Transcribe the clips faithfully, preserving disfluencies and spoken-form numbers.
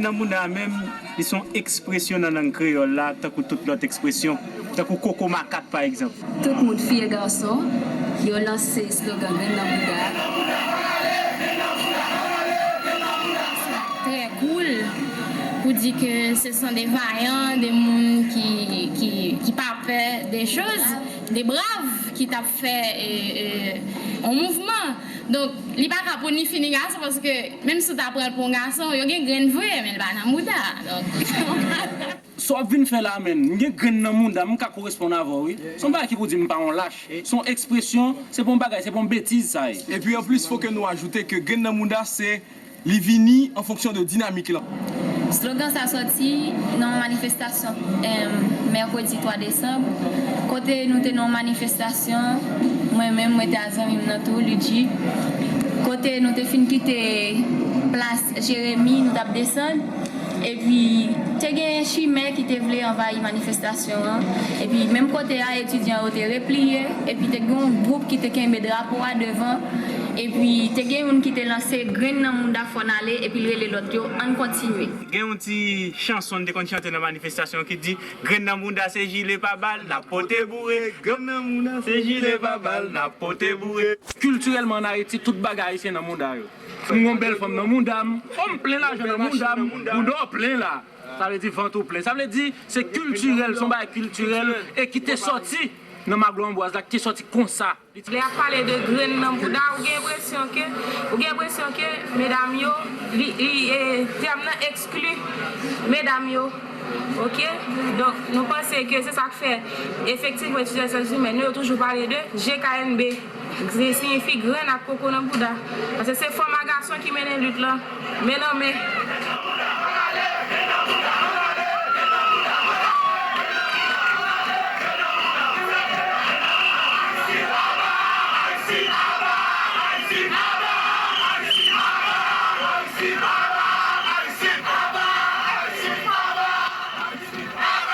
Nan mouda a menm, li se yon ekspresyon nan lang kreyòl la, tankou tout lòt ekspresyon, tankou koko makak, pa egzanp. Tout moun, fi e gason, yo lanse slogan Grenn nan mouda. Très cool pour dire que ce sont des vaillants, des moun qui, qui, qui pas peur des choses, des braves qui t'a fait euh, euh, un mouvement. Donc, li pa ka pou ni fi ni gason paske menm si w ta pran l pou yon gason, yo gen grenn vre, men l pa nan mouda. Donc, Sa w ap vin fè la a menm, m gen grenn nan mouda m, m ka koresponn avè w wi. Se yon bagay ki pou di m pa yon lach. Se yon ekspresyon, se pa yon bagay, se pa yon betiz sa ye. Epi anplis, fò ke nou ajoute ke grenn nan mouda se, li vini an fonksyon de dinamik lan. Slogan sa sòti nan yon manifestasyon mèkredi twa desanm, kote nou te nan yon manifestasyon, mwen menm, mwen te ak zanmi m nan tou, Ludji, kote nou te fin kite plas Jeremi, nou t ap desann. Epi, te gen chimè ki te vle anvayi manifestasyon an. Epi, menm kote a, etidyan yo te repliye. Epi, te gen yon gwoup ki te kenbe drapo a devan. Epi, te gen youn ki te lanse grenn nan mouda fò n ale. Epi, l rele lòt yo, ann kontinye. Gen yon ti chanson n te konn chante nan manifestasyon ki di, Grenn nan mouda se jile pa bal, n ap pote boure. Grenn nan mouda se jile pa bal, n ap pote boure. Kiltirèlman ann Ayiti, tout bagay ayisyen nan mouda yo. M gon bèl fanm nan mouda m. O, m plen lajan nan mouda m. Bouda w plen la. Sa vle di vant ou plen. Sa vle di se kiltirèl, se yon bagay kiltirèl e ki te sòti nan Maglo Anbwaz la, ki te sòti konsa. Lè y ap pale de grenn nan bouda, ou gen enpresyon ke, ou gen enpresyon ke medam yo, li, li, e, tèm nan ekskli medam yo. Oke? Donk, nou panse ke se sa k fè, efektivman, etidyan resous imèn yo, yo toujou pale de G K N B. Ki siyifi grenn ak koko nan bouda. Paske se fanm ak gason ki mennen lit lan, men nan men.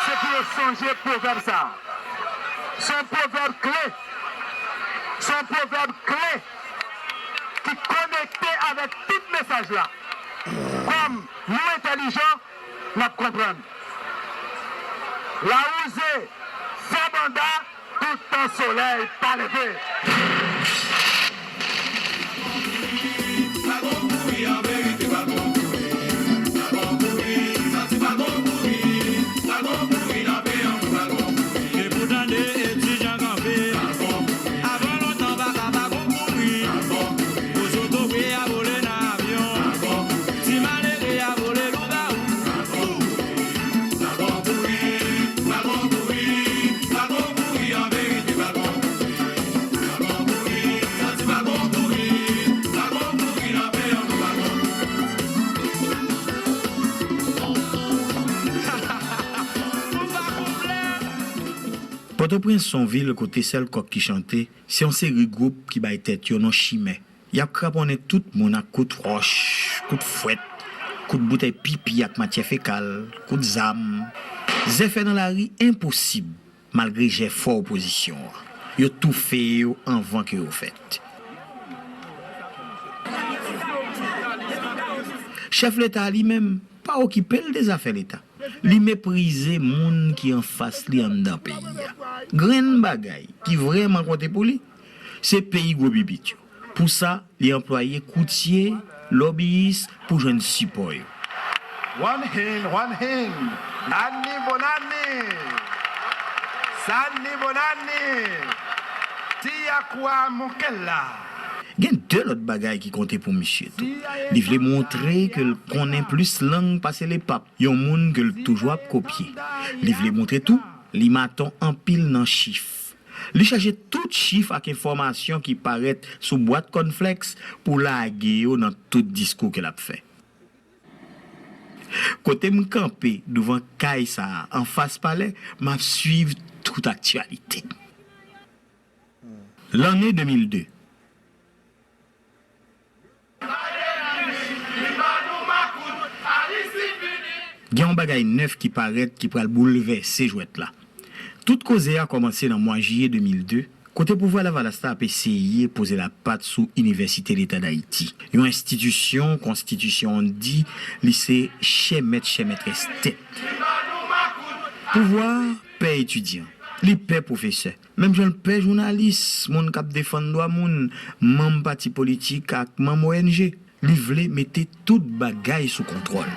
Se pou yo sonje pwovèb sa a. Se yon pwovèb kle. Se yon pwovèb kle ki konekte avèk tout mesaj la. Kòm nou entèlijan, n ap konprann. Lawouze fè banda toutan solèy pa leve. Pòtoprens se yon vil kote sèl kòk ki chante se yon seri gwoup ki bay tèt yo non chimè. Y ap kraponnen tout moun ak kout wòch, kout fwèt, kout boutèy pipi ak matyè fekal, kout zam. Zèfè nan lari enposib malgre jèfò opozisyon an. Yo toufe yo anvan ke yo fèt. Chèf Leta a li menm pa okipe l de zafè Leta. Li meprize moun ki anfas li anndan peyi a. Grenn bagay ki vrèman konte pou li, se peyi gwo bibit yo. Pou sa, li anplwaye koutye, lòbiyis pou jwenn sipò yo. One hand, one hand. Anni bonanni. Sanni bonanni. Tia kwa monkella. Gen de lòt bagay ki konte pou misye tou. Li vle montre ke l konnen plis lang pase Lepap, yon moun ke l toujou ap kopye. Li vle montre tou li maton anpil nan chif. Li chache tout chif ak enfòmasyon ki parèt sou bwat kònflèks pou lage yo nan tout diskou ke l ap fè. Kote m kanpe douvan kay sa a anfas palè, m ap swiv tout aktyalite. Lanne de mil de. Gen yon bagay nèf ki parèt ki pral boulvèse jwèt la. Tout koze a kòmanse nan mwa jiye de mil de, Kote pouvwa Lavalas la ap eseye poze lapat sou Inivèsite Leta Dayiti, yon enstitisyon konstitisyon an di li se chè mèt chè mètrès tèt. Pouvwa a pè etidyan, li pè pwofesè, menm jan l pè jounalis, moun k ap defann dwa moun, manm pati politik ak manm O N G. Li vle mete tout bagay sou kontwòl.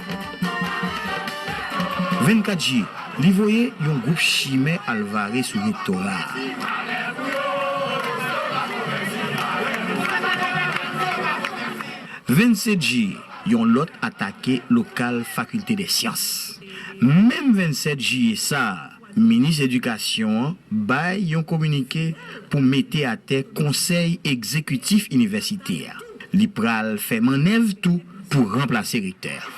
Vennkat jiyè, li voye yon gwoup chimè al vare sou rektora a. Vennsèt jiyè, yon lòt atake lokal Faculté des Sciences. Menm vennsèt jiyè sa a, minis edikasyon an bay yon kominike pou mete atè konsèy egzekitif inivèsite a. Li pral fè mannèv tou pou ranplase rektè a.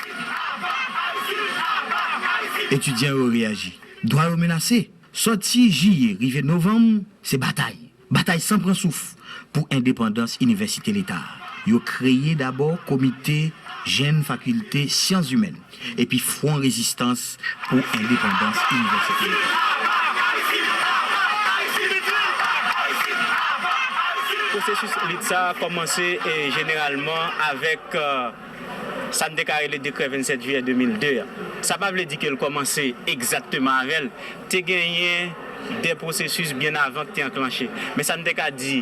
Etidyan yo reyaji. Dwa yo menase. Sòti jiyè rive novanm, se batay. Batay san pran souf pou endepandans Inivèsite Leta a. Yo kreye dabò Komite Jèn Fakilte Syans Imèn epi Fwon Rezistans pou Endepandans Inivèsite Leta a. Pwosesis lit sa a kòmanse, e, jeneralman avèk, e, sa n te ka rele dekrè vennsèt jiyè de mil de a. Sa pa vle di ke l kòmanse egzakteman avè l. Te genyen de pwosesis byen avan ki te anklanche. Men sa n te ka di,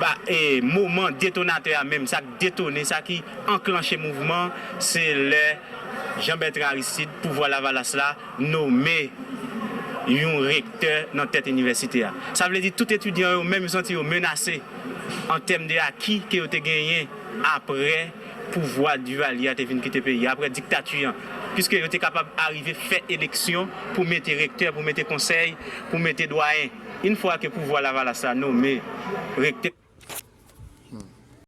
ba, e, moman detonatè a menm, sa k detone, sa ki anklanche mouvman, se lè Jean Bertrand Aristide, pouvwa Lavalas la, nome yon rektè nan tèt inivèsite a. Sa vle di tout etidyan yo menm yo santi yo menase an tèm de aki ke yo te genyen apre pouvwa Duvalier a te vin kite peyi a, apre diktati an, piske yo te kapab arive fè eleksyon pou mete rektè, pou mete konsèy, pou mete dwayen. Yon fwa ke pouvwa Lavalas la nome rektè.